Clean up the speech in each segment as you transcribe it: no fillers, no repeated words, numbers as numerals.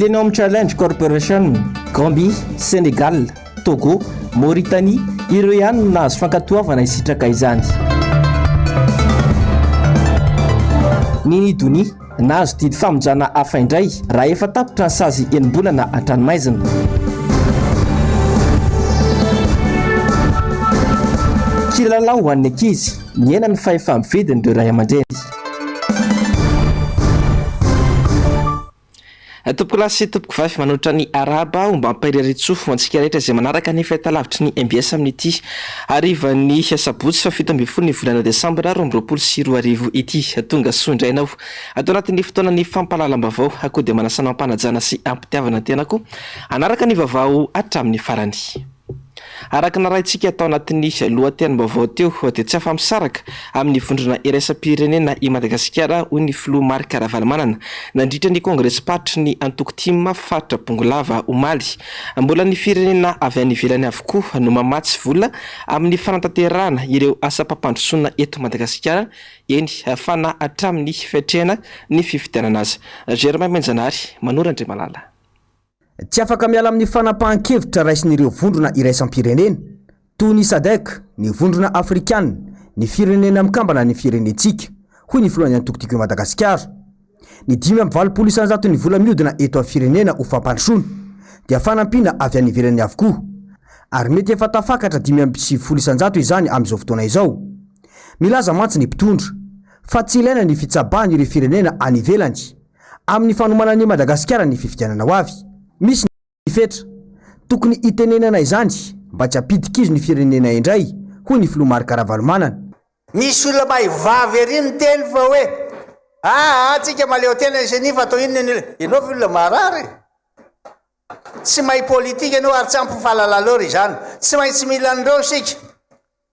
Millennium Challenge Corporation, Gambie, Sénégal, Togo, Mauritanie, ireo ihany no nahazo fankatoavana hisitraka izany. Nini Donia, nahazo didy famonjana hafa indray raha efa tapitra ny sazy enim-bolana an-tranomaizina. Kilalao ho an'ny ankizy, nihena ny fahefa-mividin'ireo ray aman-dreny. Tompokolahy sy tompokovavy manolotra ny arahaba ombam-pairairitsoa ho antsika rehetra izay manaraka ny fahitalavitry ny mbs amin'ity harivan'ny sabotsy faha 17 ny volana desambra 2022 ity. Tonga soa indray ianao ato anatin'ny fotoanan'ny fampahalalam-baovao koa dia manasa anao am-panajana sy am-pitiavana ny tenako hanaraka ny vaovao hatramin'ny farany. Araka ny narahintsika tao anatin'ny lohatenim-baovao teo dia tsy afa-misaraka amin'ny vondrona iraisam-pirenena i Madagasikara, hoy ny filoha Marc Ravalomanana nandritra ny kongresim-paritry ny antoko tim faritra Bongolava omaly. Mbola ny firenena avy any ivelany avokoa no mamatsy vola amin'ny fanatanterahana ireo asam-pampandrosoana eto Madagasikara, eny fa na hatramin'ny fiatrehana ny fifidianana aza. Germain Menjanahary, Manoro Andriamalala. Tsy afaka miala amin'ny fanapahan-kevitra raisin'ireo vondrona iraisam-pirenena, toy ny Sadc, ny Vondrona Afrikana, ny Firenena Mikambana ny firenentsika, hoy ny filohan'ny antoko Tiako i Madagasikara. Ny 85 isan-jaton'ny vola mihodina eto amin'ny firenena ho fampandrosoana dia fanampiana avy any ivelany avokoa, ary mety efa tafakatra 95 isan-jato izany amin'izao fotoana izao. Milaza mantsy ny mpitondra fa tsy ilaina ny fitsabahan'ireo firenena any ivelany Amin'ny fanomanan'i Madagasikara ny fifidianana ho avy, misy ny fetra tokony hitenenana izany mba tsy hampidi-kizo ny firenena indray, hoy ny filoha Marc Ravalomanana. Misy olona mahay vava ery miteny fa hoe aa tsika mahaleo tena ny ceni fa atao inona ny olona, ianao ve olona marary e? Tsy mahay politika ianao ary tsy ampy fahalalana izany, tsy maintsy mila an'ireo isika.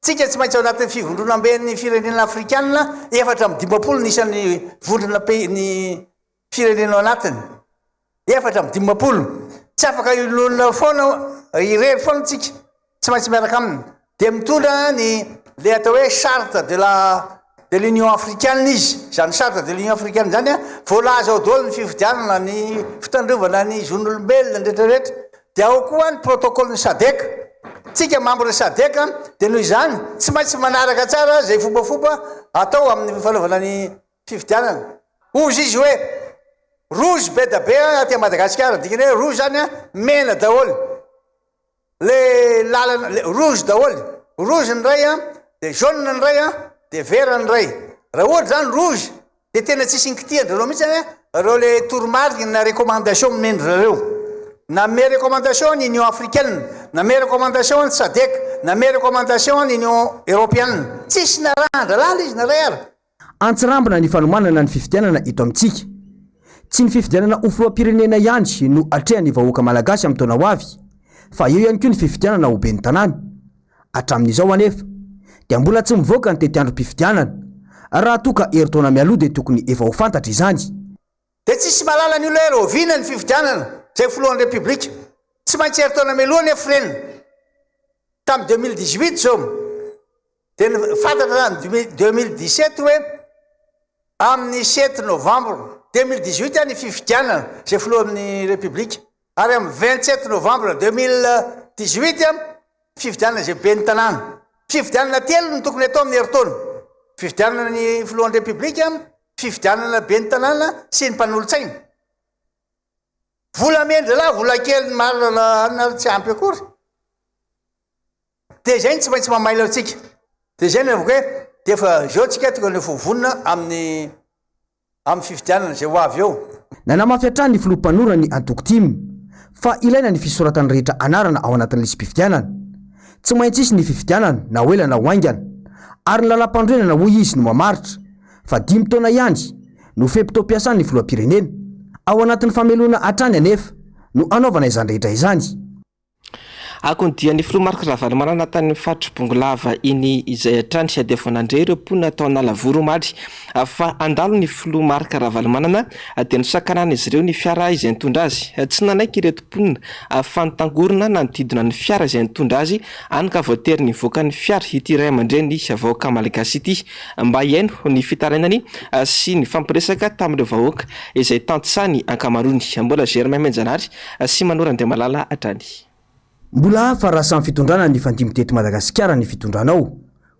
Tsika tsy maintsy ao anatin'ny fivondronamben'ny firenena afrikana, 54 ny isan'ny vondrona pays ny firenena ao anatiny, 54. Tsy afaka ilolona foana irery foana tsika, tsy maintsy miaraka aminy. Dia mitondra ny le atao hoe charte de la de l'union africaine izy, izany charte de l'union africaine izany an, voalaza ao daholo ny fifidianana, ny fitandrovana ny zon'olombelona, ny rehetra rehetra. Dia ao koa ny protocole ny sadec. Tsika membre ny sadec dia noho izany tsy maintsy manaraka tsara izay fombafomba atao amin'ny fanaovana ny fifidianana. Hozy izy hoe rouge be da be aty Madagasikara, dikany hoe rouge zany mena daholo le lalana, le rouge daholo, rouge ny iray dia jaune ny iray dia vert ny iray. Raha ohatra zany rouge Dia tena tsisy nikitihan-dry mihitsy anie ireo le toromarika na recommandation nomen-dry zareo. Nanome recommandation ny Union Africaine, nanome recommandation ny Sadec, nanome recommandation ny Union Europeane. Tsisy narahan-dralala izy na iray ara. Antsirambina ny fanomanana ny fifidianana eto amintsika. Tsy ny fifidianana ho filoham-pirenena ihany no atrehan'ny vahoaka malagasy amin'ny taona ho avy, fa eo ihany koa ny fifidianana ho ben'ny tanàna. Hatramin'izao anefa dia mbola tsy mivoaka ny tetiandrom-pifidianana, raha toa ka herintaona mialoha dia tokony efa ho fantatra izany. Dia tsisy mahalala ny olona hoe rahoviana ny fifidianana izay filohan'ny Repoblika. Tsy maintsy herintaona mialoha anefa ireny. Tamin'ny 2018 izao dia fantatra tamin'ny 2017 hoe amin'ny sept novembre 2018 ny fifidianana izay filohan'ny Repoblika. Ary amin'ny 27 novembre 2018, fifidianana izay ben'ny tanàna. Fifidianana telo no tokony atao amin'ny herintaona. Fifidianana ny filohan'ny Repoblika, fifidianana ben'ny tanàna sy ny mpanolotsaina. Vola amen-drahalahy, vola kely ny marina ary tsy ampy akory. Dia izay no tsy maintsy mamailo antsika. Dia izay no heviko hoe dia efa izao tsika tokony efa ho vonona amin'ny amin'ny fifidianana izay ho avy eo. Nanamafy hatrany ny filoha mpanorina ny antoko tim fa ilaina ny fisoratan'ny rehetra anarana ao anatin'ny lisi-pifidianana. Tsy maintsy hisy ny fifidianana na ho ela na ho haingana. Ary ny lalàmpanorenana hoy izy no mamaritra fa dimy taona ihany no fe-potoam-piasan'ny filoham-pirenena. Ao anatin'ny famelona hatrany anefa no hanaovana izany rehetra izany. Akon'ny dian'ny filoha Marc Ravalomanana tany amin'ny faritr'i Bongolava iny izay hatrany dia vao nandre ireo mponina tao Analavory omaly fa handalo ny filoha Marc Ravalomanana dia nosakanan'izy ireo ny fiara izay nitondra azy. Tsy nanaiky ireto mponina fa nitangorona nanodidina ny fiara izay nitondra azy hany ka voatery nivoaka ny fiara ity ray aman-dreny vahoaka malagasy ity mba hihaino ny fitarainany sy nifampiresaka tamin'ireo vahoaka izay tantsaha ny ankamaroany. Mbola Germain Menjanary sy Manoro Andriamalala hatrany. Mbola hafa raha samy fitondrana nifandimby teto Madagasikara ny fitondranao,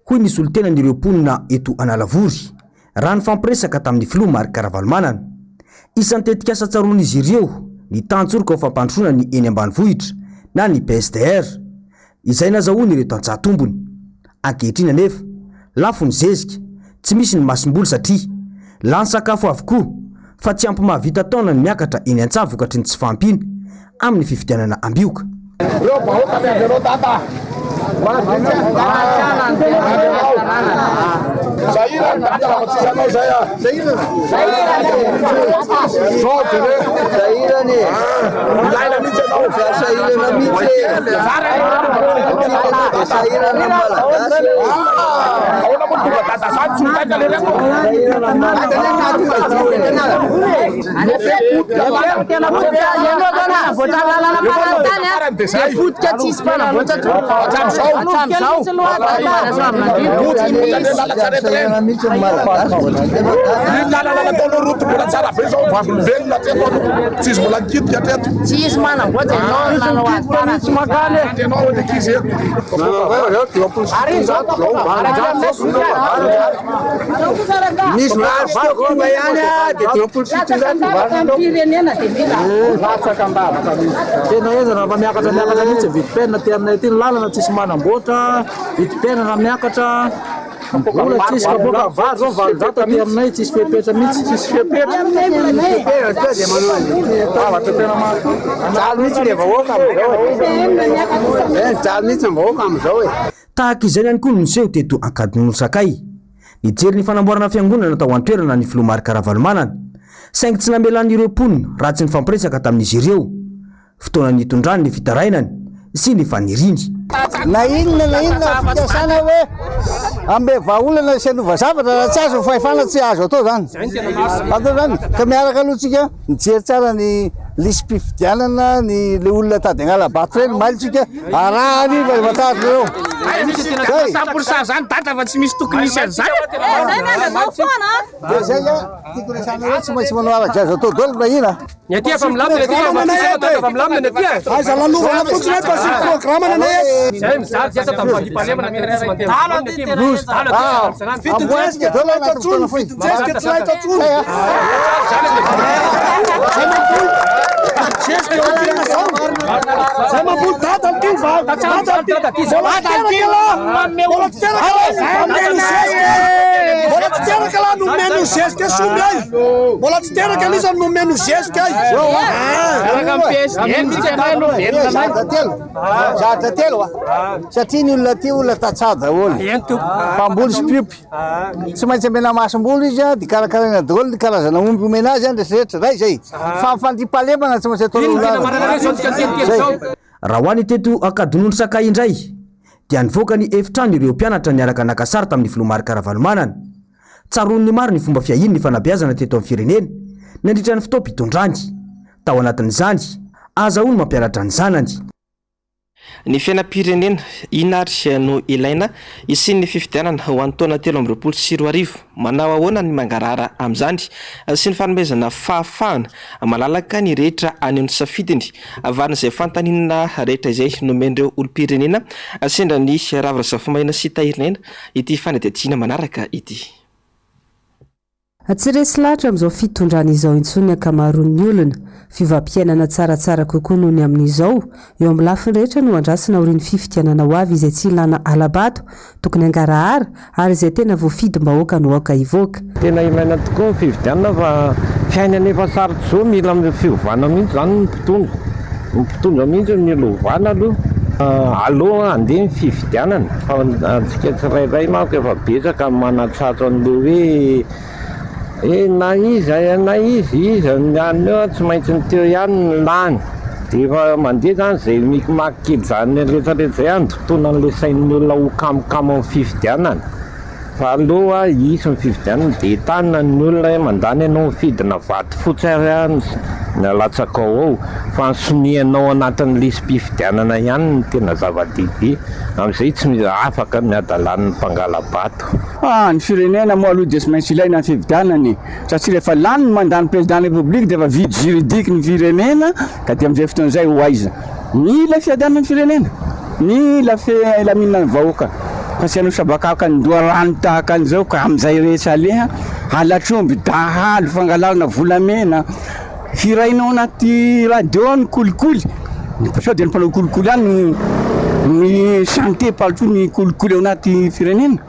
hoy ny solontenan'ireo mponina eto Analavory, raha nifampiresaka tamin'ny filoha Marc Ravalomanana. Isan'ny tetikasa tsaroan'izy ireo ny tantsoroka ho fampandrosoana ny eny ambanivohitra na ny PSDR, izay nazahoan'ireo tantsaha tombony. Ankehitriny anefa, lafo ny zezika, tsy misy ny masomboly satria lany sakafo avokoa fa tsy ampy mahavita taona ny miakatra eny an-tsaha vokatry ny tsy fahampiana amin'ny fifidianana ambioka. Reo vahoaka miandry anao dada. Miandry anao. Sahirana dada raha vao tsisy anao zay ah. Zao jereo. Sahirana e. Ilaina mihitsy ianao. Sahirana mihitsy e. Sahirana ny Malagasy. Ahoana moa tonga dada zany tsy ho taitra le reto. Misy vary teo tonga ihany a, dia 750 ny vary teo. Latsaka an-davaka mihitsy. Tena henjana fa miakatra miakatra mihitsy ny vidim-piainana aty aminay aty, ny lalana tsisy manamboatra, vidim-piainana miakatra, vola tsisy kapoaka, vary zao 800 aty aminay, tsisy fepetra mihitsy. Tsisy fepetra. Zavatra tena Mijaly mihitsy le vahoaka amin'izao e. Mijaly mihitsy ny vahoaka amin'izao e. Tahaka izany ihany koa no niseho teto Ankadinondry-Sakay. Nijery ny fanamboarana fiangonana tao an-toerana ny filoha Marc Ravalomanana, saingy tsy namelan'ireo mponina raha tsy nifampiresaka tamin'izy ireo. Fotoana nitondrany ny fitarainany sy ny faniriany. Na inona na inona fikasana hoe hanome vahaolana sy hanova zavatra raha tsy azo ny fahefana tsy azo atao zany. Atao zany ka miaraka aloha tsika mijery tsara ny lisi-pifidianana ny le olona tady hanala-bato reny mailo tsika arahany fa efa taratry reo. Zay. 100% zany dada fa tsy misy tokony hisy an'izany. Dia zay a tiako resahana hoe tsy maintsy manao araka izay azo atao daholo na ina. Ny aty efa milamina ny aty efa tsisy efa dada fa milamina ny aty e. Aiza lalovana fotsiny eto asiana programme anay eto. Zay mizaha tsy asa tamin'ny fandriampahalemana ny aty tsy mandeha milamina ny aty. Loza. Vidin-jezika tsy laitra intsony, vidin-jezika tsy laitra intsony. Zay mamboly zezika eo an-tena zao. Zay mamboly dada ity va. Dada ity. Mbola tsy teraka lahy. Mbola tsy teraka lahy nomeny zezika. Mbola tsy teraka lahy nomeny zezika somby ay. Mbola tsy teraka an'iza no nomeny zezika ay. Miaraka amin'ny PSDM mihitsy ianay no velona anay. Zavatra telo. Zavatra telo a. Satria ny olona aty olona tantsaha daholo. Mpamboly sy mpiompy. Tsy maintsy amena masomboly izy a, dia karakaraina daholo ny karazana omby omena azy any rehetra rehetra. Zay zay. Fa ny fandriampahalemana tsy maintsy atao Zay. Raha ho any teto Ankadinondry Sakay indray dia nivoaka ny efitrano ireo mpianatra niaraka naka sary tamin'ny filoha Marc Ravalomanana. Tsaroan'ny maro ny fomba fiahiany ny fanabeazana teto amin'ny firenena nandritra ny fotoam-pitondrany. Tao anatin'izany, azahoany mampianatra ny zanany. Ny fiainam-pirenena, inona ary no ilaina hisian'ny fifidianana ho an'ny taona 2023? Manao ahoana ny mangarahara amin'izany sy ny fanomezana fahafahana malalaka ny rehetra haneho ny safidiny? Valin'izay fanontaniana rehetra izay nomen'ireo olom-pirenena sendra ny Ravo Razafimaina sy Tahirin'aina ity fanadihadiana manaraka ity. Tsy resy lahatra amin'izao fitondrana izao intsony ny ankamaroan'ny olona. Fiovam-piainana tsaratsara kokoa noho ny amin'izao, eo amin'ny lafiny rehetra no andrasana aorian'ny fifidianana ho avy izay tsy ilana hala-bato, tokony hangarahara ary izay tena voafidim-bahoaka no aoka hivoaka. Tena ilaina tokoa ny fifidianana fa fiainana efa sarotra izao mila fiovana mihitsy izany ny mpitondra, ny mpitondra mihitsy no mila ovana aloha, aleo handeha ny fifidianana fa antsika tsirairay manko efa betsaka ny manatsatso an'ilay hoe e na iza na iza iza ny anona eo tsy maintsy ny teo ihany no lany. Dia efa mandeha izany izay micmac kely izany rehetra rehetra izay handotoana an'ilay sain'ny olona ho kamokamo amin'ny fifidianana. Fa aleo hisy ny fifidianana dia entanina ny olona hoe mandany ianao mifidy na vato fotsy ary ny alatsakao ao fa ny sonianao anatin'ny lisi-pifidianana ihany no tena zava-dehibe. Amin'izay tsy misy afaka ny hadalan'ny mpangala-bato. Fa ny firenena moa aloha dia tsy maintsy ilaina ny fifidianana e! Satria rehefa lany ny mandat ny président ny république dia efa vide juridique ny firenena ka dia amin'izay fotoana izay ho aiza? Mila fiadanana ny firenena, mila filaminana ny vahoaka fa tsy hanao sabakaka ny loharano tahaka an'izao ka amin'izay rehetra aleha, halatr'omby, dahalo, fangalarana volamena, hiraina ao anaty radio ny kolikoly, sao dia ny mpanao kolikoly ihany no mi-chanter partout ny kolikoly ao anaty firenena.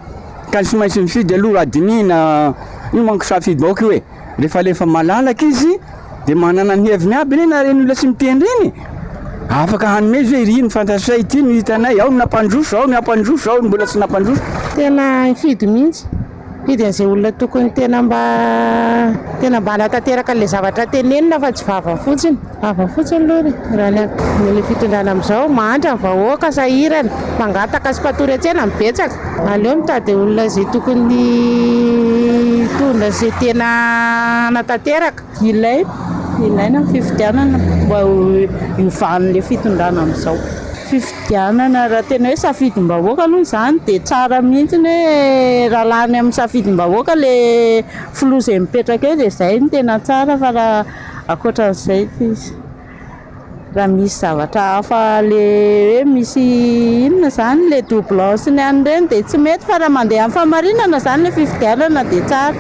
Ka tsy maintsy mifidy aloha raha dinihina, io manko safidim-bahoaka io e, rehefa alefa malalaka izy dia manana ny heviny aby anie na ireny olona tsy miteny ireny e, afaka hanome izy hoe iry no fantatray, ity no hitanay, ao no nampandroso, ao no hampandroso, ao no mbola tsy nampandroso. Tena hifidy mihitsy, hifidy an'izay olona tokony tena mba tena mba hanatanteraka an'ilay zavatra tenenina fa tsy vava fotsiny. Vava fotsiny aloha e, raha ny ilay fitondrana amin'izao, mahantra ny vahoaka, sahirana, mpangataka sy mpatory an-tsena no betsaka. Aleo mitady olona izay tokony hitondra izay tena hanatanteraka. Ilaina, ilaina ny fifidianana mba hiovan'ilay fitondrana amin'izao. Fifidianana, raha tena hoe safidim-bahoaka aloha izany dia tsara mihitsy hoe raha lany amin'ny safidim-bahoaka ilay filoha izay mipetraka eo dia izay no tena tsara fa raha Ankoatran'izay tsisy. Raha misy zavatra hafa le hoe misy inona izany le doublon sy ny an'ireny dia tsy mety fa raha mandeha amin'ny fahamarinana izany le fifidianana dia tsara.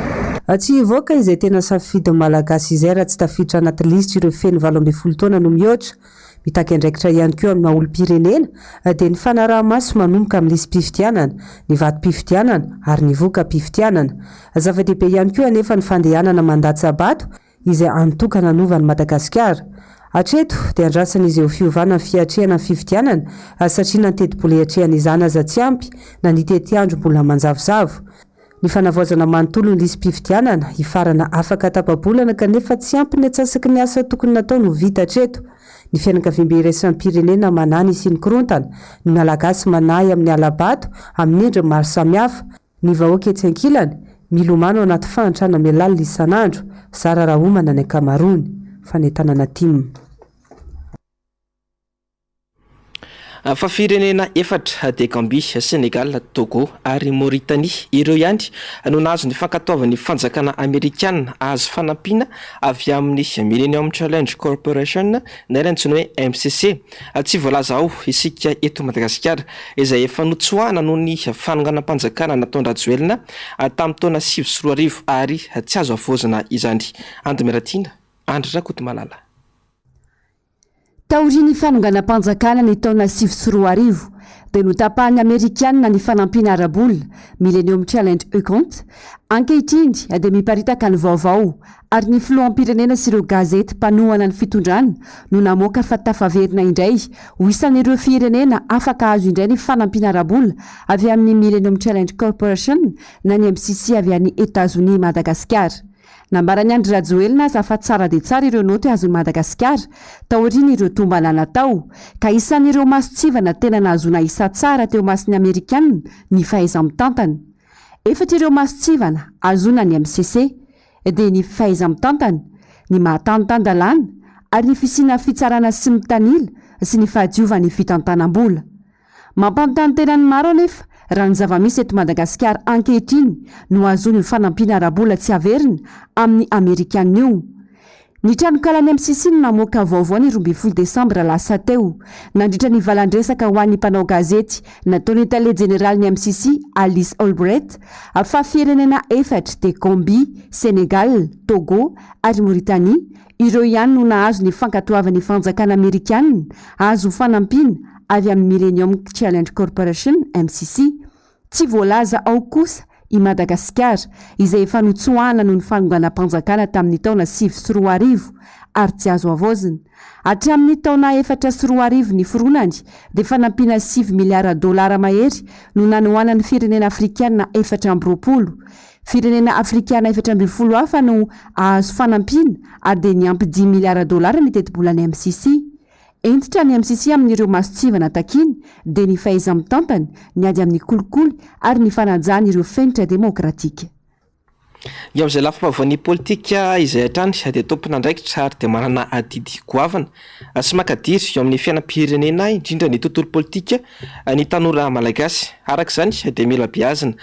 Tsy hivoaka izay tena safidin'ny Malagasy izay raha tsy tafiditra anaty lisitr'ireo feno 18 taona no mihoatra. Mitaky andraikitra ihany koa amin'ny maha olom-pirenena dia ny fanaraha-maso manomboka amin'ny lisi-pifidianana, ny vatom-pifidianana ary ny voka-pifidianana. Zava-dehibe ihany koa anefa ny fandehanana mandatsa-bato izay antoka nanova an'i Madagasikara. Hatreto dia andrasana izay ho fiovana ny fiatrehana ny fifidianana satria na ny tetibola hiatrehana izany aza tsy ampy na ny tetiandro mbola manjavozavo. Ny fanavaozana manontolo ny lisi-pifidianana hifarana afaka tapa-bolana kanefa tsy ampy ny antsasaky ny asa tokony natao no vita hatreto. Ny fianakaviambe iraisam-pirenena manahy ny hisian'ny korontana, ny Malagasy manahy amin'ny hala-bato amin'ny endriny maro samihafa. Ny vahoaka etsy ankilany, milomano anaty fahantrana mihalalina isan'andro, zara raha homana ny ankamaroany. Fanentanana tim. Fa firenena efatra dia Gambie, Sénégal, Togo ary Mauritanie ireo ihany no nahazo ny fankatoavan'ny fanjakana amerikana hahazo fanampiana avy amin'ny Millennium Challenge Corporation na ilay antsoina hoe MCC. Tsy voalaza ao isika eto Madagasikara, izay efa notsoahana noho ny fanonganam-panjakana nataon-dRajoelina tamin'ny taona 2009 ary tsy azo havaozina izany. Ando Miaratiana, Andry Rakotomalala. Taorian'ny fanonganam-panjakana ny taona 2009 dia notapahan'ny Amerikanina ny fanampiana ara-bola, Millennium Challenge Account. Ankehitriny dia miparitaka ny vaovao ary ny filoham-pirenena sy ireo gazety mpanohana ny fitondrana no namoaka fa tafaverina indray ho isan'ireo firenena afaka hahazo indray ny fanampiana ara-bola avy amin'ny Millennium Challenge Corporation na ny MCC avy any Etazonia i Madagasikara. Nambaran'i Andry Rajoelina aza fa tsara dia tsara ireo naoty azon'i Madagasikara taorian'ireo tombana natao, ka isan'ireo mason-tsivana tena nahazoana isa tsara teo imason'ny Amerikanina ny fahaiza-mitantana. Efatra ireo mason-tsivana ahazoana ny MCC. dia ny fahaiza-mitantana, ny maha-tantan-dalàna ary ny fisiana fitsarana sy mitanila sy ny fahadiovan'ny fitantanam-bola. Mampanontany tena ny maro anefa raha ny zava-misy eto Madagasikara ankehitriny no ahazoana io fanampiana ara-bola tsy averina amin'ny Amerikanina io. Ny tranonkalan'ny MCC no namoaka vaovao ny 12 desambra lasa teo, nandritra ny valan-dresaka ho an'ny mpanao gazety nataon'ny tale jeneralin'ny MCC, Alice Albright, fa firenena efatra dia Gambie, Sénégal, Togo ary Mauritanie ireo ihany no nahazo ny fankatoavan'ny fanjakana amerikanina hahazo fanampiana avy amin'ny Millennium Challenge Corporation, MCC. Tsy voalaza ao kosa i Madagasikara, izay efa notsoahana noho ny fanonganam-panjakana tamin'ny taona 2009 ary tsy azo havaozina. Hatramin'ny taona 2004 niforonany dia fanampiana sivy miliara dolara mahery no nanohanan'ny firenena afrikana 24. Firenena afrikana 14 hafa no hahazo fanampiana ary dia niampy dimy miliara dolara ny tetibolan'ny MCC. Hentitra ny MCC amin'ireo mason-tsivana takiany dia ny fahaiza-mitantana, ny ady amin'ny kolikoly ary ny fanajana ireo fenitra demokratika. Eo amin'izay lafim-baovaon'ny politika izay hatrany dia tompon'andraikitra ary dia manana adidy goavana sy makadiry eo amin'ny fiainam-pirenena indrindra ny tontolo politika ny tanora malagasy. Araka izany dia mila beazina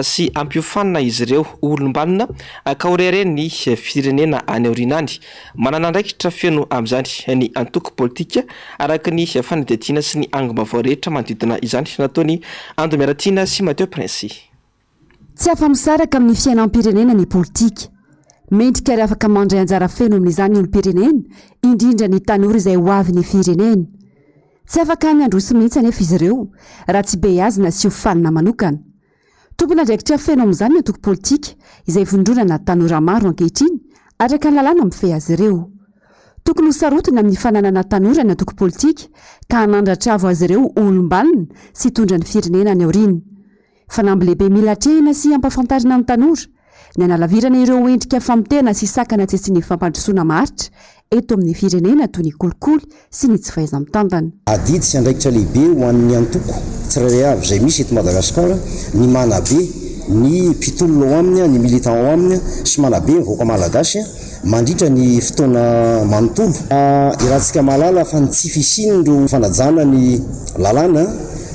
sy ampiofanina izy ireo ho olom-banona ka ho reharehan'ny firenena any aoriana any. Manana andraikitra feno amin'izany ny antoko politika araka ny fanadihadiana sy ny angom-baovao rehetra manodidina izany nataon'i Ando Miaratiana sy Mathieu Prince. Tsy afa-misaraka amin'ny fiainam-pirenena ny politika. Mendrika ary afaka mandray anjara feno amin'izany ny olom-pirenena, indrindra ny tanora izay ho avin'ny firenena. Tsy afaka ny handroso mihitsy anefa izy ireo raha tsy beazina sy ofanina manokana. Tompon'andraikitra feno amin'izany ny antoko politika izay vondronana tanora maro ankehitriny araka ny lalàna mifehy azy ireo. Tokony ho sarotiny amin'ny fananana tanora ny antoko politika ka hanandratra avo azy ireo ho olom-banona sy hitondra ny firenena any aoriana. Fanamby lehibe mila atrehina sy ampahafantarina ny tanora, ny hanalavirana ireo endrika famotehana sy sakana tsy asian'ny fampandrosoana maharitra eto amin'ny firenena toy ny kolikoly sy ny tsy fahaiza-mitantana. Adidy sy andraikitra lehibe ho an'ny antoko tsirairay avy izay misy eto Madagasikara ny manabe ny mpitolona ao aminy, ny militant ao aminy sy manabe ny vahoaka malagasy mandritra ny fotoana manontolo. Iarahantsika mahalala fa ny tsy fisian'ireo fanajana ny lalàna,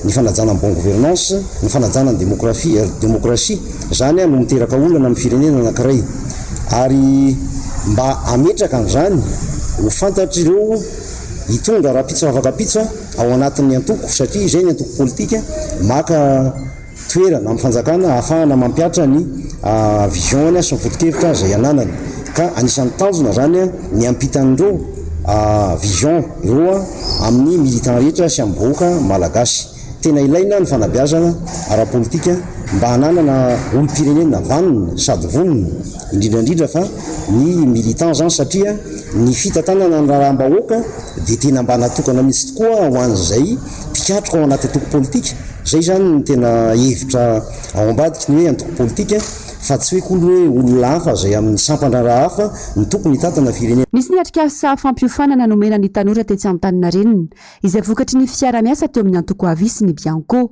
ny fanajana ny bonne gouvernance, ny fanajana ny demokrafia, demokrasia, izany no miteraka olana amin'ny firenena anankiray. Ary mba hametraka an'izany ho fantatr'ireo hitondra rahampitso afaka-pitso ao anatin'ny antoko, satria izay ny antoko politika maka toerana amin'ny fanjakana ahafahana mampihatra ny vision-ny sy ny foto-kevitra izay ananany. Ka anisan'ny tanjona izany ny hampitan'ireo vision ireo amin'ny militant rehetra sy amin'ny vahoaka malagasy. Tena ilaina ny fanabeazana ara-politika mba hananana olom-pirenena vanona sady vonona, indrindra indrindra fa ny militant izany satria ny fitantanana ny raharaham-bahoaka dia tena mba natokana mihitsy tokoa ho an'izay mpikatroka ao anaty antoko politika. Izay izany no tena hevitra ao ambadiky ny hoe antoko politika fa tsy hoe akory hoe olona hafa izay amin'ny sampan-draharaha hafa no tokony hitantana firenena. Nisy ny atrikasa fampiofanana nomena ny tanora tetsy Antaninarenina, izay vokatry ny fiara-miasa teo amin'ny antoko Avi sy ny Bianco.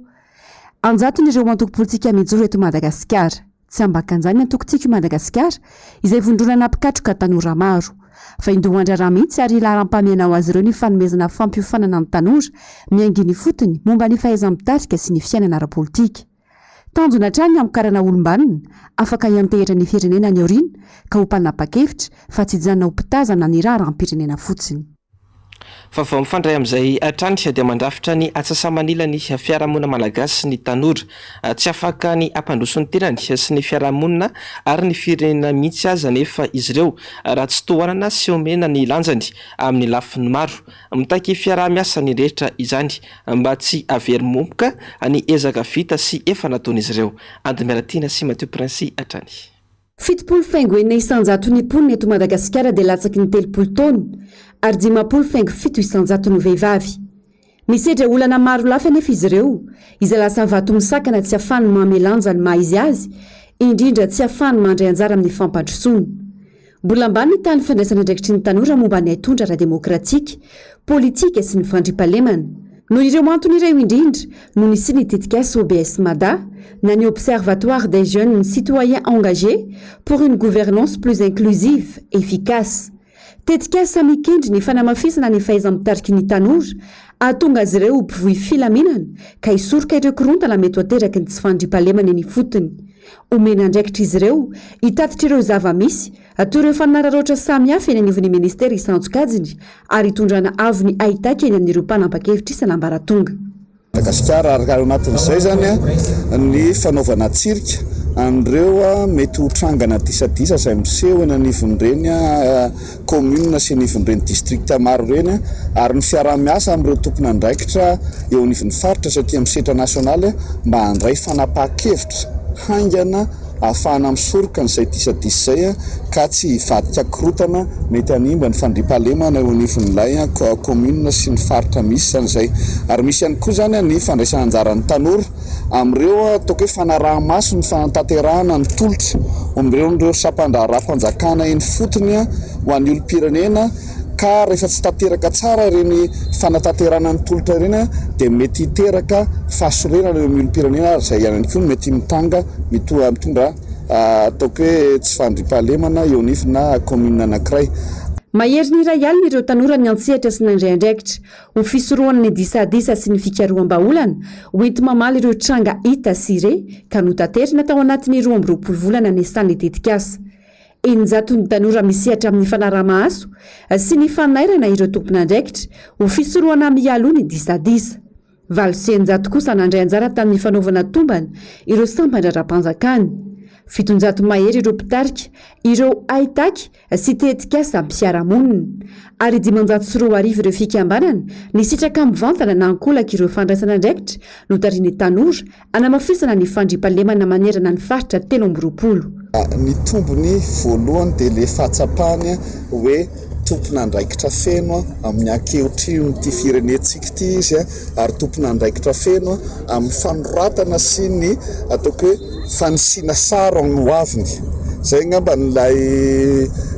An-jatony ireo antoko politika mijoro eto Madagasikara. Tsy ambakan'izany ny antoko Tiako i Madagasikara, izay vondronana mpikatroka tanora maro. Vaindohan-draharaha mihitsy ary laharam-pahamehana ho azy ireo ny fanomezana fampiofanana ny tanora miainga eny ifotony momba ny fahaiza-mitarika sy ny fiainana ara-politika. Tanjona hatrany ny hamokarana olom-banona afaka hiantehitra ny firenena any aoriana ka ho mpanapa-kevitra fa tsy hijanona ho mpitazana ny raharaham-pirenena fotsiny. Vaovao mifandray amin'izay hatrany dia mandrafitra ny atsasa-manilan'ny fiarahamonina malagasy ny tanora. Tsy afaka ny hampandroso ny tenany sy ny fiarahamonina ary ny firenena mihitsy aza anefa izy ireo raha tsy tohanana sy omena ny lanjany amin'ny lafiny maro. Mitaky fiaraha-miasa ny rehetra izany mba tsy havery momoka ny ezaka vita sy efa nataon'izy ireo. Andimiaratiana sy Mathieu Prince hatrany. 70 faingo enina isan-jaton'ny mponina eto Madagasikara dia latsaky ny 30 taona ary 50 faingo fito isan-jato no vehivavy. Misedra olana maro lafy anefa izy ireo, izay lasa vato misakana tsy afahany manome lanja ny maha izy azy, indrindra tsy afahany mandray anjara amin'ny fampandrosoana. Mbola ambany ny tahan'ny fandraisan'andraikitry ny tanora momba ny haitondra ara-demokratika, politika sy ny fandriampahalemana. Noho ireo antony ireo indrindra no nisian'ny tetikasa OBS Mada, na ny Observatoire des jeunes citoyens engagés pour une gouvernance plus inclusive, efficace. Tetikasa mikendry ny fanamafisana ny fahaiza-mitariky ny tanora, hahatonga azy ireo ho mpivoy filaminana ka hisoroka ireo korontana mety ho ateraky ny tsy fandriampahalemana eny ifotony. Omena andraikitra izy ireo hitatitra ireo zava-misy, toy ireo fanararaotra samihafa eny anivon'ny minisitera isan-tsokajiny ary hitondrana avo ny haitaky eny amin'ireo mpanapa-kevitra isan'ambaratonga. Madagasikara ary ao anatin'izay izany ny fanaovana tsirika an'ireo mety ho trangana disadisa izay miseho eny anivon'ireny commune sy anivon'ireny district maro ireny ary ny fiaraha-miasa amin'ireo tompon'andraikitra eo anivon'ny faritra sy aty amin'ny sehatra nasionaly mba handray fanapahan-kevitra haingana ahafahana misoroka an'izay disadisa izay ka tsy hivadika korontana mety hanimba ny fandriampahalemana eo anivon'ilay commune sy ny faritra misy izany izay. Ary misy ihany koa izany ny fandraisana anjaran'ny tanora amin'ireo ataoko hoe fanaraha-maso ny fanatanterahana ny tolotra ombiren'ireo sampan-draharaham-panjakana eny ifotony ho an'ny olom-pirenena. Ka rehefa tsy tanteraka tsara ireny fanatanterahana ny tolotra ireny dia mety hiteraka fahasorenana eo amin'ny olom-pirenena ary izay ihany koa no mety mitanga mitondra ataoko hoe tsy fandriampahalemana eo anivona commune anankiray. Maherin'ny 100 ireo tanora niantsehatra sy nandray andraikitra ho fisorohana ny disadisa sy ny fikaroham-bahaolana hoenti-mamaly ireo tranga hita sy re ka notaterina tao anatin'ny 22 volana niasan'ny tetikasa. 600 ny tanora misehatra amin'ny fanaraha-maso sy ny fanairana ireo tompon'andraikitra ho fisorohana mialoha ny disadisa. 608 kosa nandray anjara tamin'ny fanaovana tombana ireo sampan-draharaham-panjakana. 700 mahery ireo mpitarika ireo haitaky sy tetikasa mpiara-monina. Ary 2500 ireo fikambanana nisitraka mivantana na ankolaka ireo fandraisana andraikitra notarihin'ny tanora Hanamafisana ny fandriampahalemana manerana ny faritra 23. Ny tombony voalohany dia ilay fahatsapany hoe tompon'andraikitra feno amin'ny ankehitrion'ity firenentsika ity izy ary tompon'andraikitra feno amin'ny fanoratana sy ny ataoko hoe fanisiana sary amin'ny hoaviny. Izay angamba ilay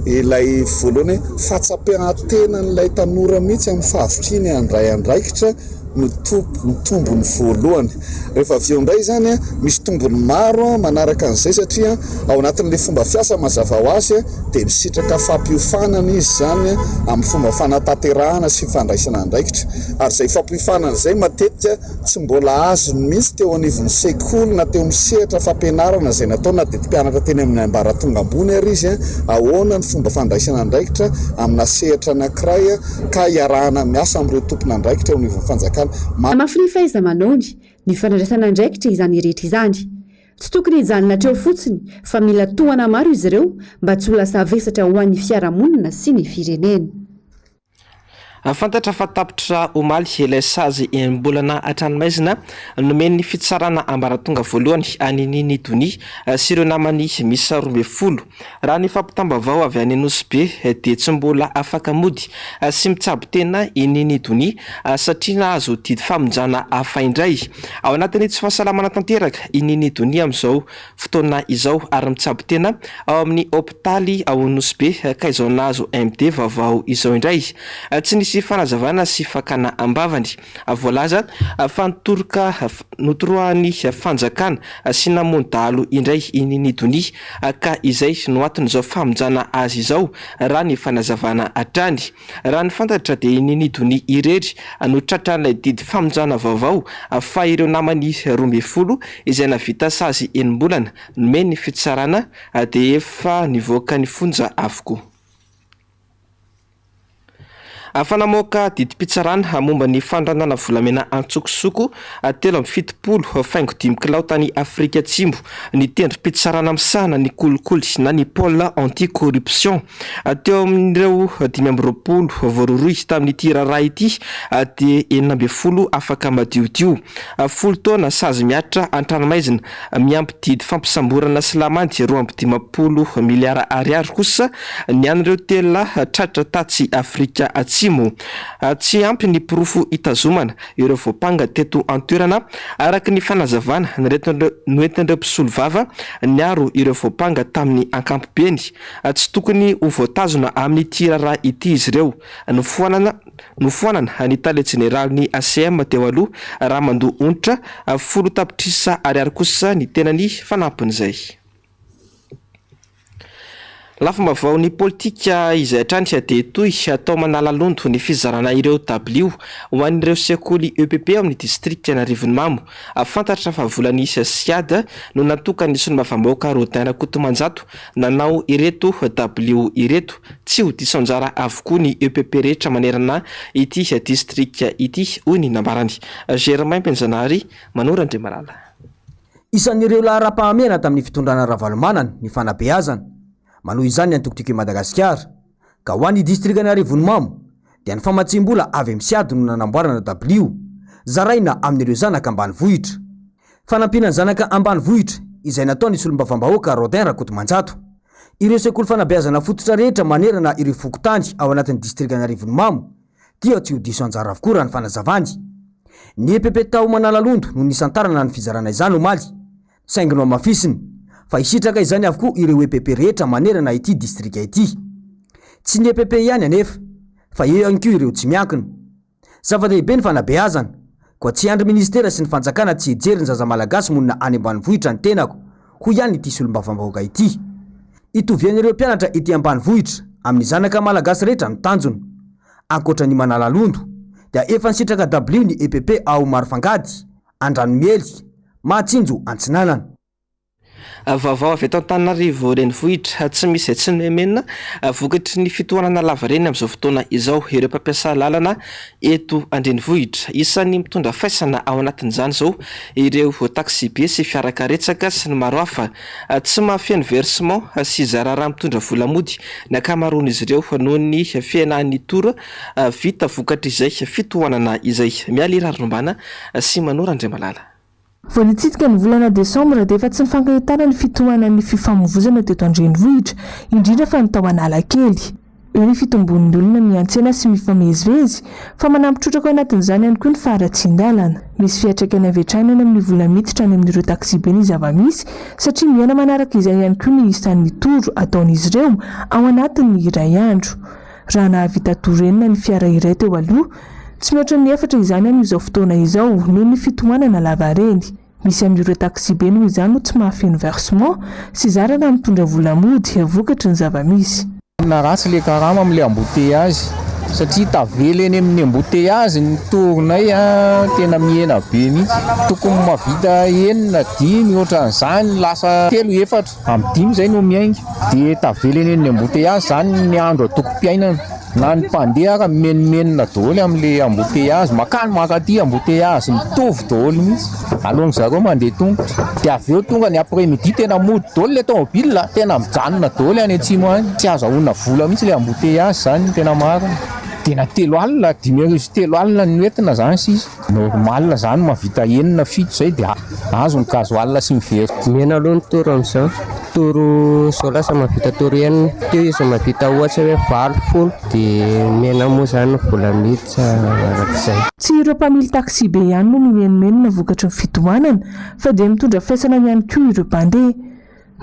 ilay voalohany hoe fahatsapan-tenan'ilay tanora mihitsy amin'ny fahavitrihany handray andraikitra no ny tombony voalohany. Rehefa avy eo indray izany, misy tombony maro manaraka an'izay satria ao anatin'ilay fomba fiasa mazava ho azy dia misitraka fampiofanana izy izany amin'ny fomba fanatanterahana sy fandraisana andraikitra. Ary izay fampiofanana izay matetika tsy mbola azony mihitsy teo anivon'ny sekoly na teo amin'ny sehatra fampianarana izay natao na dia mpianatra teny amin'ny ambaratonga ambony ary izy, ahoana ny fomba fandraisana andraikitra amina sehatra anankiray. ka iarahana miasa amin'ireo tompon'andraikitra eo anivon'ny fanjakana. Manamafy ny fahaiza-manaony, ny fandraisana andraikitra izany rehetra izany. Tsy tokony hijanona hatreo fotsiny fa mila tohana maro izy ireo mba tsy ho lasa vesatra ho an'ny fiarahamonina sy ny firenena. Fantatra fa tapitra omaly ilay sazy enim-bolana an-tranomaizina nomen'ny fitsarana ambaratonga voalohany an'i Nini Donia sy ireo namany miisa 12. Raha ny fampitam-baovao avy any Nosy Be dia tsy mbola afaka mody sy mitsabo tena i Nini Donia satria nahazo didy famonjana hafa indray. Ao anatin'ny tsy fahasalamana tanteraka i Nini Donia amin'izao fotoana izao ary mitsabo tena ao amin'ny hopitaly ao Nosy Be ka izao nahazo MD vaovao izao indray. Tsy nisy fanazavana sy fakana am-bavany. Voalaza fa nitoroka notoroahan'ny fanjakana sy namono dahalo indray i Nini Donia ka izay no anton'izao famonjana azy izao raha ny fanazavana hatrany. Raha ny fantatra dia i Nini Donia irery no tratran'ilay didy famonjana vaovao fa ireo namany 12 izay nahavita sazy enim-bolana nomen'ny fitsarana dia efa nivoaka ny fonja avokoa. Afa namoaka didim-pitsarana momba ny fanondranana volamena antsokosoko 73 faingo dimy kilao tany Afrika Atsimo ny tendrom-pitsarana misahana ny kolikoly na ny pôle anti-corruption. Teo amin'ireo 25 voarohirohy tamin'ity raharaha ity dia 16 afaka madiodio. 10 taona sazy mihatra an-tranomaizina miampy didy fampisamborana sy lamandy 52 miliara ariary kosa ny an'ireo telo lahy tratra tatsy Afrika Atsimo. Tsy ampy ny porofo hitazomana ireo voampanga teto an-toerana, araka ny fanazavana noentin'ireo mpisolovava niaro ireo voampanga tamin'ny ankampobeny. Tsy tokony ho voatazona amin'ity raharaha ity izy ireo. Nofoanana Nofoanana ny tale jeneralin'ny ACM teo aloha raha mandoa onitra 10 tapitrisa ariary kosa ny tenany fanampin'izay. Lafim-baovaon'ny politika izay hatrany dia toy atao manalalondo ny fizarana ireo dabilio ho an'ireo sekoly EPP ao amin'ny distrikan'Arivonimamo. Fantatra fa vola nisy Siad no natokan'ny solombavambahoaka Rodin Rakotomanjato nanao ireto dabilio ireto. Tsy ho diso anjara avokoa ny EPP rehetra manerana ity distrika ity, hoy ny nambarany. Germain Benjanahary, Manoro Andriamalala. Isan'ireo laharam-pahamehana tamin'ny fitondrana Ravalomanana ny fanabeazana. Manohy izany ny antoko Tiako i Madagasikara. Ka ho an'ny distrikan'Arivonimamo dia ny famatsiam-bola avy amin'ny Siad no nanamboarana dabilio, zaraina amin'ireo zanaka ambanivohitra. Fanampiana ny zanaka ambanivohitra izay nataon'ny solombavambahoaka Rodin Rakotomanjato. Ireo sekoly fanabeazana fototra rehetra manerana ireo fokontany ao anatin'ny distrikan'Arivonimamo dia tsy ho diso anjara avokoa raha ny fanazavany. Ny EPP tao Manalalondo no nisantarana ny fizarana izany omaly, saingy nohamafisiny fa hisitraka izany avokoa ireo EPP rehetra manerana ity distrika ity. Tsy ny EPP ihany anefa. fa eo ihany koa ireo tsy miankina. Zava-dehibe ny fanabeazana, koa tsy hiandry minisitera sy ny fanjakana tsy hijery ny zaza malagasy monina any ambanivohitra ny tenako, hoy ihany ity solombavambahoaka ity. Itovian'ireo mpianatra ety ambanivohitra amin'ny zanaka malagasy rehetra ny tanjona. Ankoatra ny Manalalondo, dia efa nisitraka dabilio ny EPP ao Marofangady, Andranomiely, Mahatsinjo Antsinanana. Vaovao avy eto Antananarivo renivohitra, tsy misy izay tsy nohemenina vokatry ny fitohanana lavareny amin'izao fotoana izao ireo mpampiasa lalana eto an-drenivohitra. Isan'ny mitondra faisana ao anatin'izany izao ireo taksibe sy fiarakaretsaka sy ny maro hafa. Tsy mahafeno versement sy zara raha mitondra vola mody ny ankamaroan'izy ireo noho ny fihenan'ny tour vita vokatr'izay fitohanana izay. Mialy Raharombana sy Manoro Andriamalala. Vao nitsidika ny volana desambra dia efa tsy nifankahitana ny fitohanan'ny fifamoivozana teto an-drenivohitra, indrindra fa ny tao Analakely. Eo ny fitombon'ny olona miantsena sy mifamezivezy, fa manampy trotraka ao anatin'izany ihany koa ny faharatsian-dalana. Misy fiantraikany avy hatrany any amin'ny vola miditra any amin'ireo taksibe ny zava-misy, satria mihena manaraka izay ihany koa ny isan'ny tour ataon'izy ireo ao anatin'ny iray andro. Raha nahavita tour enina ny fiara iray teo aloha, tsy mihoatra ny efatra izany amin'izao fotoana izao noho ny fitohanana lavareny. Misy amin'ireo taksibe noho izany no tsy mahafeno versement sy zara raha mitondra vola mody vokatry ny zava-misy. Tena ratsy le karama amle embouteillage satria tavela eny amin'ny embouteillage ny tournay a, tena mihena be mihitsy, tokony mahavita enina dimy ohatran'izany lasa telo efatra. Amin'ny dimy izay no miainga dia tavela eny amin'ny embouteillage izany ny andro antokom-piainana. Na ny mpandeha ara mimenomenona daholo amin'ilay embouteillage, mankany mankaty embouteillage mitovy daholo mihitsy. Aleon'ny zareo mandeha tongotra. Dia avy eo tonga ny après midi tena mody daholo ilay tomobile, tena mijanona daholo any atsimo any. Tsy azahoana vola mihitsy ilay embouteillage izany ny tena marina. Dia na 30, 35 no entina izany sisa. Normal zany mahavita enina fito zay dia azo ny gasoil sy ny very. Mihena aloha ny tour amin'izao, tour zao lasa mahavita tour enina, teo izy mahavita ohatra hoe valo, folo dia mihena moa zany ny vola miditra arak'izay. Tsy ireo mpamily taxi-be ihany no mimenomenona vokatry ny fitohanana fa dia mitondra faisana ihany koa ireo mpandeha.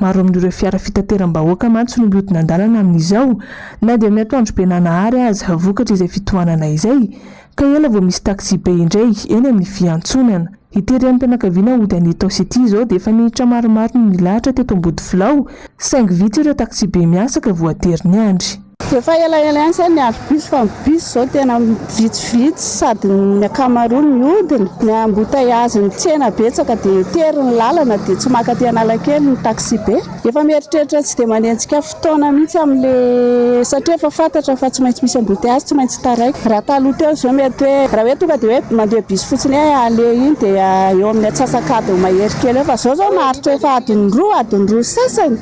Maro amin'ireo fiara fitateram-bahoaka mantsy no mihodina an-dalana amin'izao, na dia amin'ny atoandro be nanahary aza, vokatry izay fitohanana izay, ka ela vao misy taxi-be indray eny amin'ny fiantsonana. Ity renim-pianakaviana hody any Itaosy ity izao dia efa minitra maromaro no nilahatra teto Ambodifilao, saingy vitsy ireo taxi-be miasa ka voatery niandry. Efa elaela ihany zay niandry bus fa ny bus zao tena vitsivitsy sady ny ankamaroany mihodina, ny embouteillage ny tsena betsaka dia tery ny lalana dia tsy maka aty Analakely ny taxi be. Efa mieritreritra tsy dia manenjika fotoana mihitsy amin'le satria efa fantatra fa tsy maintsy misy embouteillage tsy maintsy taraiky. Raha taloha teo zao mety hoe raha hoe tonga dia hoe mandeha bus fotsiny hoe aller iny dia eo amin'ny antsasak'adiny mahery kely eo fa zao zao maharitra efa adiny roa, adiny roa sy sasany.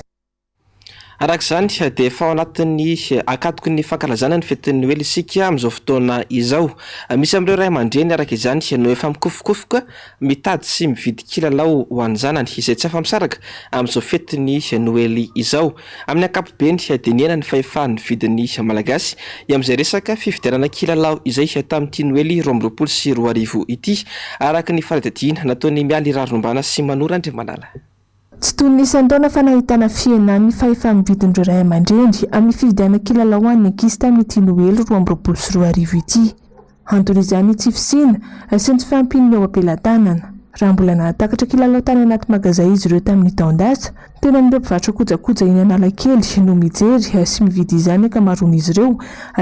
Araka izany dia efa ao anatin'ny ankatoky ny fankalazana ny fetin'ny Noely isika amin'izao fotoana izao. Misy amin'ireo ray aman-dreny araka izany no efa mikofokofoka mitady sy mividy kilalao ho an'ny zanany izay tsy afa-misaraka amin'izao fetin'ny Noely izao. Amin'ny ankapobeny dia nihena ny fahefan'ny vidin'ny Malagasy amin'izay resaka fividianana kilalao izay tamin'ity Noely 2022 ity, araka ny fanadihadiana nataon'i Mialy Raharombana sy Manoro Andriamanala. Tsy toy ny isan-taona fa nahitana fihenan'ny fahefa-mividin'ireo ray aman-dreny amin'ny fividianana kilalao ho an'ny ankizy tamin'ity Noely 2022 ity. Anton'izany ny tsy fisiana sy ny tsy fahampian'ny eo am-pelatanana. Raha mbola nahatakatra kilalao tany anaty magazay izy ireo tamin'ny taon-dasa, teny amin'ireo mpivarotra kojakoja eny Analakely no mijery sy mividy izany ny ankamaroan'izy ireo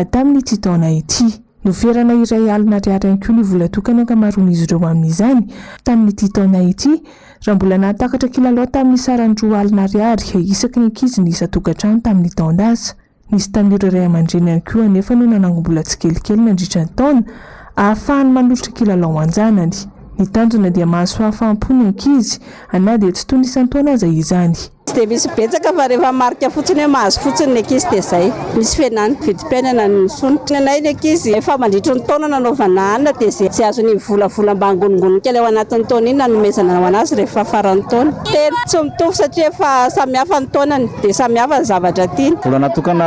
tamin'ity taona ity. Noferana 100 ariary ihany koa ny vola tokana ankamaroan'izy ireo amin'izany, tamin'ity taona ity, raha mbola nahatakatra kilalao tamin'ny sarany 20 ariary isaky ny ankizy ny isan-tokantrano tamin'ny taon-dasa. Nisy tamin'ireo ray aman-dreny ihany koa anefa no nanangom-bola tsikelikely nandritra ny taona, ahafahany manolotra kilalao an-janany. Ny tanjona dia mahazo fahafaham-po ny ankizy, na dia tsy toy ny isan-taona aza izany. Tsy dia misy betsaka fa rehefa marika fotsiny hoe mahazo fotsiny ny ankizy dia izay. Misy fihenany vidim-piainana ny misondrotra. Ny anay ny ankizy efa mandritry ny taona nanaovana hanina dia izay azony volavola mba angonongonony kely ao anatin'ny taona iny nanomezana ho an'azy rehefa faran'ny taona. Tena tsy mitovy satria efa samihafa ny taonany dia samihafa ny zavatra tiany. Vola natokana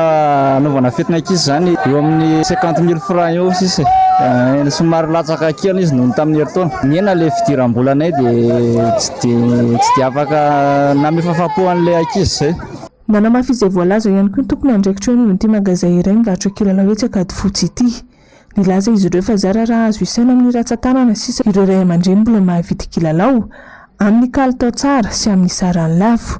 hanaovana fetin'ny ankizy izany eo amin'ny cinquante mille francs eo sisa e. Somary latsaka kely izy noho ny tamin'ny herintaona. Nihena ilay fidiram-bolanay dia tsy dia tsy dia afaka nanome fahafaham-po an'ilay ankizy izay. Nanamafy izay voalaza ihany koa ny tompon'andraikitra eo anivon'ity magazay iray mivarotra kilalao etsy Ankadifotsy ity. Nilaza izy ireo fa zara raha azo isaina amin'ny ratsan-tanana sisa ireo ray aman-dreny mbola mahavidy kilalao, amin'ny kalitao tsara sy amin'ny sarany lafo.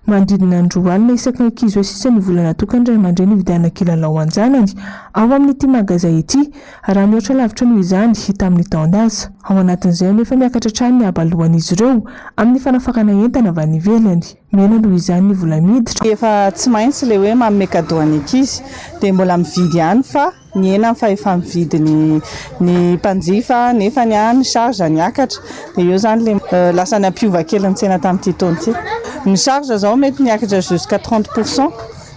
Manodidina ny 20 alina isaky ny ankizy eo sisa ny vola natokan'ny ray aman-dreny hividianana kilalao ho an-janany ao amin'ity magazay ity, raha mihoatra lavitra noho izany tamin'ny taon-dasa. Ao anatin'izay anefa miakatra hatrany ny haba aloan'izy ireo amin'ny fanafarana entana avy any ivelany. Mihena noho izany ny vola miditra. Efa tsy maintsy ilay hoe manome cadeau an'ny ankizy dia mbola mividy ihany fa Nihena ny fahefa-mividy ny ny mpanjifa nefa ny ny charge niakatra dia eo izany ilay lasa nampiova kely ny tsena tamin'ity taona ity. Ny charge izao mety niakatra jusqu'à 30 pour cent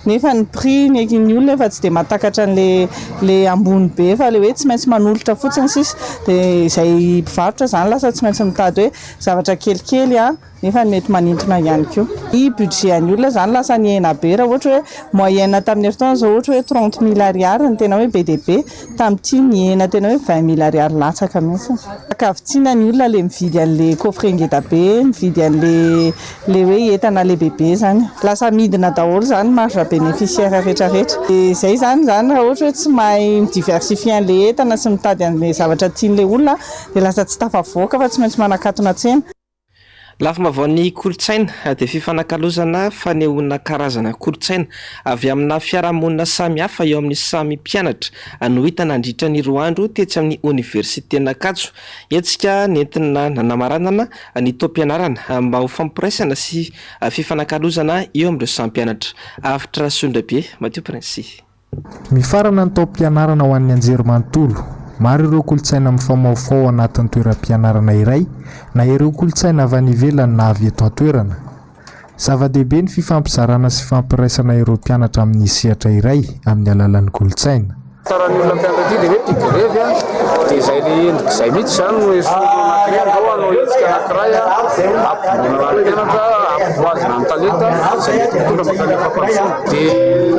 nefa ny prix ny ny olona efa tsy dia mahatakatra an'ilay ilay ambony be fa ilay hoe tsy maintsy manolotra fotsiny sisa dia izay mpivarotra izany lasa tsy maintsy mitady hoe zavatra kelikely an. Nefa mety manintona ihany koa. Ny budget an'ny olona izany lasa nihena be raha ohatra hoe moyenne tamin'ny herintaona izao ohatra hoe 30 mille ariary ny tena hoe be dia be, tamin'ity nihena tena hoe 20 mille ariary latsaka mihitsy. Ankavitsiana ny olona ilay mividy an'ilay coffret ngeda be, mividy an'ilay ilay hoe entana lehibebe izany. Lasa midina daholo izany ny marge bénéficiaire rehetra rehetra. Dia izay izany izany raha ohatra hoe tsy mahay mi-diversifier an'ilay entana sy mitady an'ilay zavatra tian'ilay olona dia lasa tsy tafavoaka fa tsy maintsy manakatona tsena. Lafim-baovaon'ny kolontsaina dia fifanakalozana fanehoana karazana kolontsaina avy amina fiarahamonina samihafa eo amin'ny samy mpianatra no hita nandritra ny roa andro tetsy amin'ny oniversiten'Ankatso. Hetsika nentina nanamaranana ny taom-pianarana mba ho fampiraisana sy fifanakalozana eo amin'ireo samy mpianatra. Avotra Rasolondrabe, Mathieu Princy. Mifarana ny taom-pianarana ho an'ny anjerimanontolo. Maro ireo kolontsaina mifamahofaho ao anatin'ny toeram-pianarana iray, na ireo kolontsaina avy any ivelany na avy eto an-toerana. Zava-dehibe ny fifampizarana sy fampiraisana ireo mpianatra amin'ny sehatra iray amin'ny alalan'ny kolontsaina. Tantaran'ny olona mpianatra ity dia hoe mpigrevy a, dia izay le endrika izay mihitsy izany no esorina anaty hoe andao hanao hetsika anankiray a, hampivondronana ny mpianatra, hampivoazana ny talenta izay mety mitondra mankany amin'ny fampandrosoana. Dia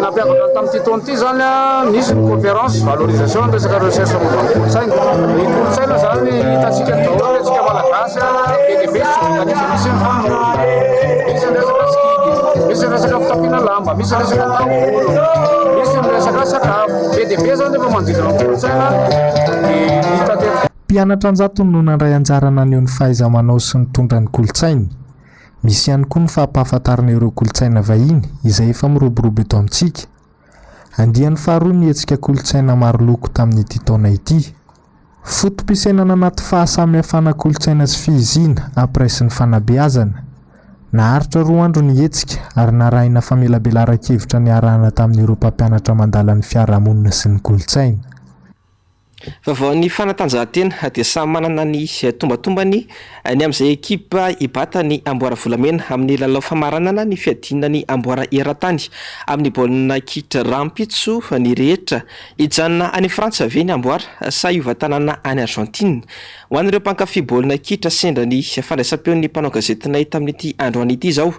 nampiavaka ny tamin'ity taona ity izany a, nisy ny conférence valorisation ny resaka recherche momba ny kolontsaina. Ny kolontsaina izany hitantsika daholo ny antsika malagasy a, be dia be tsy voatanisa, misy ny fanorona, misy ny resaka sikidy, misy ny resaka fitafiana lamba, misy ny resaka taovolo, misy ny resaka sakafo. Be dia be izany rehefa manodidina ny kolontsaina dia hita teto. Mpianatra an-jatony no nandray anjara naneho ny fahaiza-manao sy nitondra ny kolontsainy. Misy ihany koa ny fampahafantarana ireo kolontsaina vahiny izay efa miroborobo eto amintsika. Andiany faharoa ny hetsika kolontsaina maroloko tamin'ity taona ity. Foto-pisainana anaty fahasamihafana kolontsaina sy fihiziana ampiraisin'ny fanabeazana. Naharitra roa andro ny hetsika ary narahina famelabelaran-kevitra niarahana tamin'ireo mpampianatra mandala ny fiarahamonina sy ny kolontsaina. Vaovaon'ny fanatanjahantena dia samy manana ny tombatombany ny amin'izay ekipa hibata ny amboara volamena amin'ny lalao famaranana ny fiadiana ny amboara eran-tany amin'ny baolina kitra rahampitso ny rehetra. Hijanona any Frantsa ve ny amboara sa hiova tanàna any Argentine? Ho an'ireo mpankafy baolina kitra sendra ny fandraisam-peon'ny mpanao gazetinay tamin'ity androany ity izao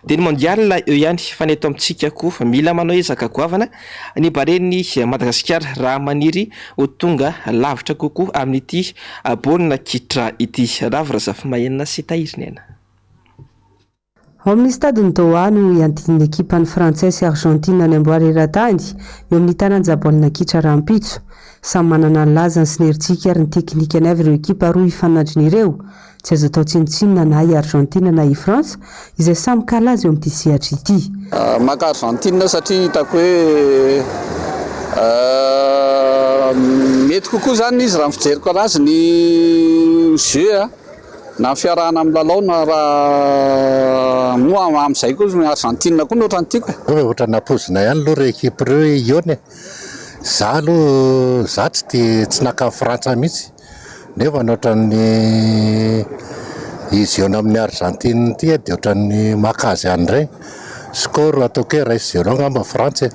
dia ny Mondial eo ihany fa ny eto amintsika koa mila manao ezaka goavana Ny Baren'i Madagasikara raha maniry ho tonga lavitra kokoa amin'ity baolina kitra ity. Ravo Razafimahenina sy Tahiriniaina. Ao amin'ny stade-n'i Doha no hiandian'ny ekipan'ny Frantsay sy Argentine any amboara eran-tany eo amin'ny taranja baolina kitra rahampitso. Samy manana ny lazany sy ny herijika ary ny teknikany avy ireo ekipa roa hifanandrina ireo. Tsy azo atao tsinontsinona na i Argentine na i Frantsa, izay samy kalaza eo amin'ity sehatra ity. Maka Argentine satria hitako hoe mety kokoa izany izy raha ny fijeriko anazy ny jeu na ny fiarahana milalao na raha moa amin'izay koa ny Argentine koa no ohatran'ny tiako e. Ohatran'ny nampoizina ihany aloha ireo ekipa ireo hoe hihaona e. Za aloha za tsy tia tsy naka an'i Frantsa mihitsy. Nefa ny ohatran'ny izy eo amin'ny Argentine ity dia ohatran'ny maka azy any indray. Score ataoko hoe iray sy zéro angamba Frantsa e.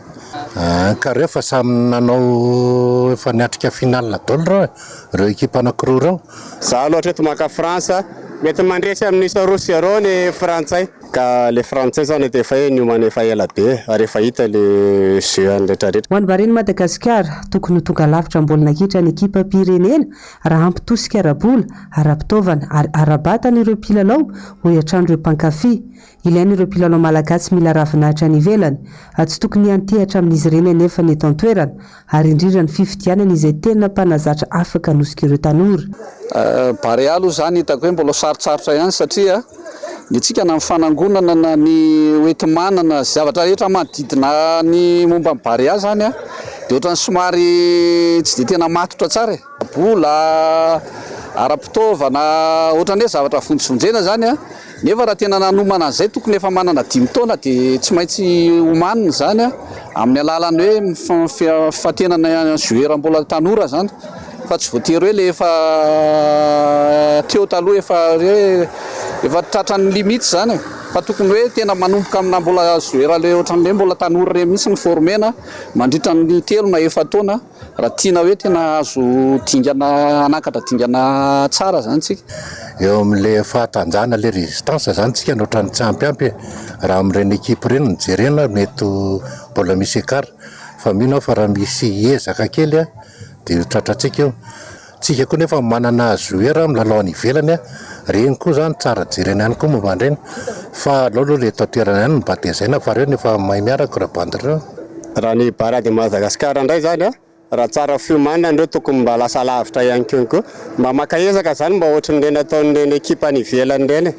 Ka reo efa samy nanao efa niatrika finale daholo reo e, reo ekipa anakiroa reo. Za aloha hatreto maka France, mety mandresy amin'ny isa roa sy zéro ny frantsay. Ka le frantsay zany efa hoe niomana efa ela be ary efa hita le jeu any rehetra rehetra. Ho an'ny Baren'i Madagasikara, tokony ho tonga lavitra am-baolina kitra ny ekipam-pirenena raha ampy tosika ara-bola, ara-pitaovana ary ara-batana ireo mpilalao, hoy hatrany ireo mpankafy. Ilaina ireo mpilalao malagasy mila ravinahitra any ivelany. Tsy tokony hiantehatra amin'izy ireny anefa ny eto an-toerana, ary indrindra ny fifidianana izay tena mpanazatra afaka hanosika ireo tanora. Barea aloha izany hitako hoe mbola sarotsarotra ihany satria ny antsika na ny fanangonana na ny hoenti-manana sy zavatra rehetra manodidina ny momba ny Barea izany dia ohatran'ny somary tsy dia tena matotra tsara e. Bola, ara-pitaovana, ohatran'ny hoe zavatra vonjivonjena izany Nefa raha tena nanomana an'izay tokony efa manana dimy taona dia tsy maintsy omanina izany amin'ny alalan'ny hoe fifantenana joueur mbola tanora izany fa tsy voatery hoe le efa teo taloha efa hoe efa tratran'ny limite izany e fa tokony hoe tena manomboka amina mbola joueur le ohatran'le mbola tanora ireny mihitsy no former-na mandritra ny telo na efa-taona. Raha tiana hoe tena hahazo dingana, hanakatra dingana tsara izany tsika. Eo amin'le fahatanjahana le résistance zany tsika no ohatran'ny tsy ampy ampy e, raha amin'ireny équipe ireny no jerena mety ho mbola misy écart fa mino aho fa raha misy ezaka kely dia ho tratrantsika io, tsika koa nefa manana joueur milalao any ivelany ireny koa zany tsara jerena ihany koa momba an'ireny fa aleo aloha le eto an-toerana ihany no mba tezaina fa reo no efa mahay miaraka ireo bandy ireo. Raha ny Barea de Madagascar indray izany a, raha tsara fiomanana ireo tokony mba lasa lavitra ihany koa. Mba maka ezaka izany mba ohatran'ireny ataon'ireny ekipa any ivelany ireny e.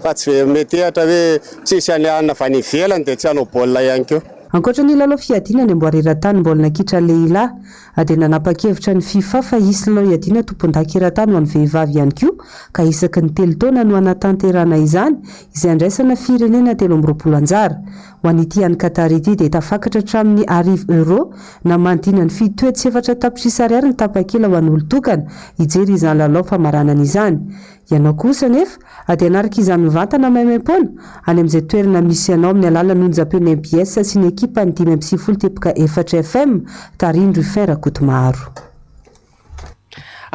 Fa tsy ve metehatra hoe tsisy any hanina avy any ivelany dia tsy hanao baolina ihany koa. Ankoatra ny lalao fiadiana ny amboara eran-tany baolina kitra lehilahy dia nanapa-kevitra ny Fifa fa hisy lalao hiadiana tompondaka eran-tany ho an'ny vehivavy ihany koa ka isaky ny telo taona no hanatanterahana izany izay handraisana firenena 23 anjara. Ho an'ity any Qatar ity dia tafakatra hatramin'ny arivo euros na manodidina ny 407 tapitrisa ariary ny tapakila ho an'olon-tokana hijery izany lalao famaranana izany. Ianao kosa anefa dia hanaraka izany mivantana maimaimpoana any amin'izay toerana misy anao amin'ny alalan'ny onjam-peon'ny mbs sy ny ekipan'ny 95.4 FM tarihin'i Ruffin Rakotomaharo.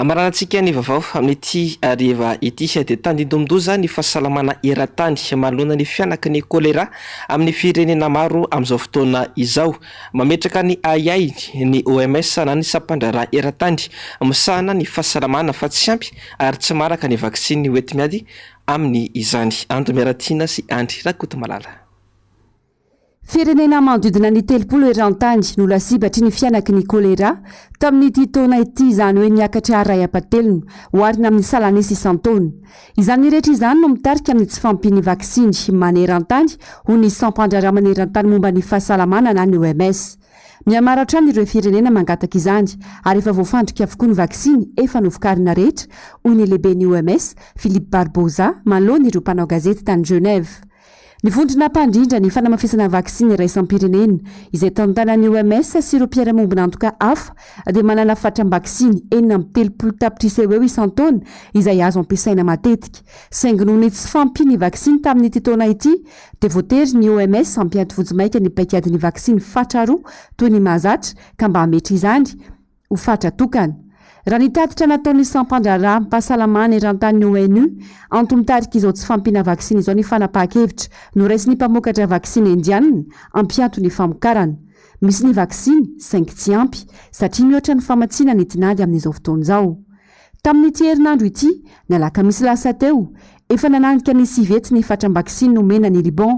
Amaranantsika ny vaovao amin'ity hariva ity dia tandindomin-doza ny fahasalamana eran-tany manoloana ny fihanaky ny choléra amin'ny firenena maro amin'izao fotoana izao. Mametraka ny ahiahiny ny OMS na ny sampandraharaha eran-tany misahana ny fahasalamana fa tsy ampy ary tsy maharaka ny vaksiny hoenti-miady aminy izany. Ando Miaratiana sy Andry Rakotomalala. Firenena manodidina ny 30 eran-tany no lasibatry ny fihanaky ny choléra tamin'ity taona ity, izany hoe niakatra iray ampahatelony oharina amin'ny salanisa isan-taona. Izany rehetra izany no mitarika amin'ny tsy fahampian'ny vaksiny maneran-tany, hoy ny sampan-draharaha maneran-tany momba ny fahasalamana na ny OMS. Mihamaro hatrany ireo firenena mangataka izany ary efa voafandrika avokoa ny vaksiny efa novokarina rehetra, hoy ny lehiben'ny OMS, Philippe Barbosa, manoloana ireo mpanao gazety tany Genève. Ny vondrona mpandrindra ny fanamafisana vaksiny iraisam-pirenena, izay tantanan'ny OMS sy ireo mpiara-miombon'antoka hafa, dia manana fatram-baksiny 36 tapitrisa eo ho eo isan-taona izay azo ampiasaina matetika. Saingy noho ny tsy fahampian'ny vaksiny tamin'ity taona ity, dia voatery ny OMS hampiato vonjimaika ny paikadin'ny vaksiny fatra roa toy ny mahazatra ka mba hametra izany ho fatra tokana. Raha ny tatitra nataon'ny sampan-draharaham-pahasalamana eran-tany ONU, antony mitarika izao tsy fahampiana vaksiny izao ny fanapahan-kevitra noraisin'ny mpamokatra vaksiny indianina hampiato ny famokarana. Misy ny vaksiny, saingy tsy ampy, satria mihoatra ny famatsiana ny tinady amin'izao fotoana izao. Tamin'ity herinandro ity, ny alakamisy lasa teo, efa nananika ny sivy hetsy ny fatram-baksiny nomena ny Liban.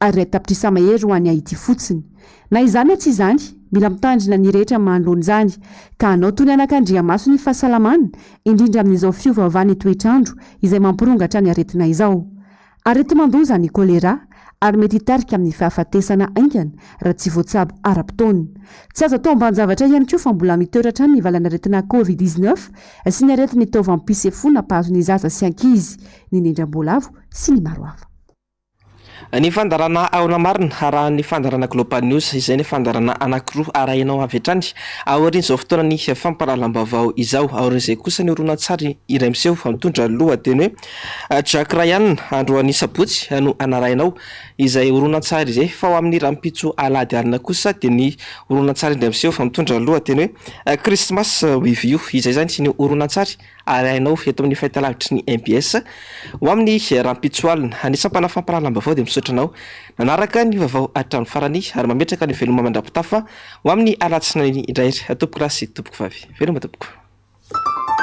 ary iray tapitrisa mahery ho an'i Haiti fotsiny. Na izany na tsy izany, mila mitandrina ny rehetra manoloana izany, ka hanao toy ny anakandriamaso ny fahasalamana, indrindra amin'izao fiovaovan'ny toetr'andro izay mampirongatra ny aretina izao. Areti-mandoza ny choléra ary mety hitarika amin'ny fahafatesana haingana raha tsy voatsabo ara-potoana. Tsy azo atao ambanin-javatra ihany koa fa mbola mitoetra hatrany ny valan'aretina Covid 19 sy ny aretin'ny taovam-pisefoana mpahazo ny zaza sy ankizy, ny nendram-boalavo sy ny maro hafa. Ny fandaharana Ahoana Marina arahan'ny fandaharana Global News izay ny fandaharana anankiroa arahinao avy hatrany aorian'izao fotoanan'ny fampahalalam-baovao izao. Aorian'izay kosa ny horonantsary iray miseho mitondra lohateny hoe Jack Ryan androany sabotsy no anarahinao izay horonantsary izay fa ho amin'ny rahampitso alahady alina kosa dia ny horonantsary indray miseho mitondra lohateny hoe Christmas with you izay izany ny horonantsary. arahinao eto amin'ny fahitalavitry ny mbs ho amin'ny rahampitso alina. Ny sampana fampahalalam-baovao dia misaotra anao nanaraka ny vaovao hatramin'ny farany ary mametraka ny veloma mandra-pitafa ho amin'ny alatsinainy indray. Tompoko lahy sy tompoko vavy. Veloma tompoko.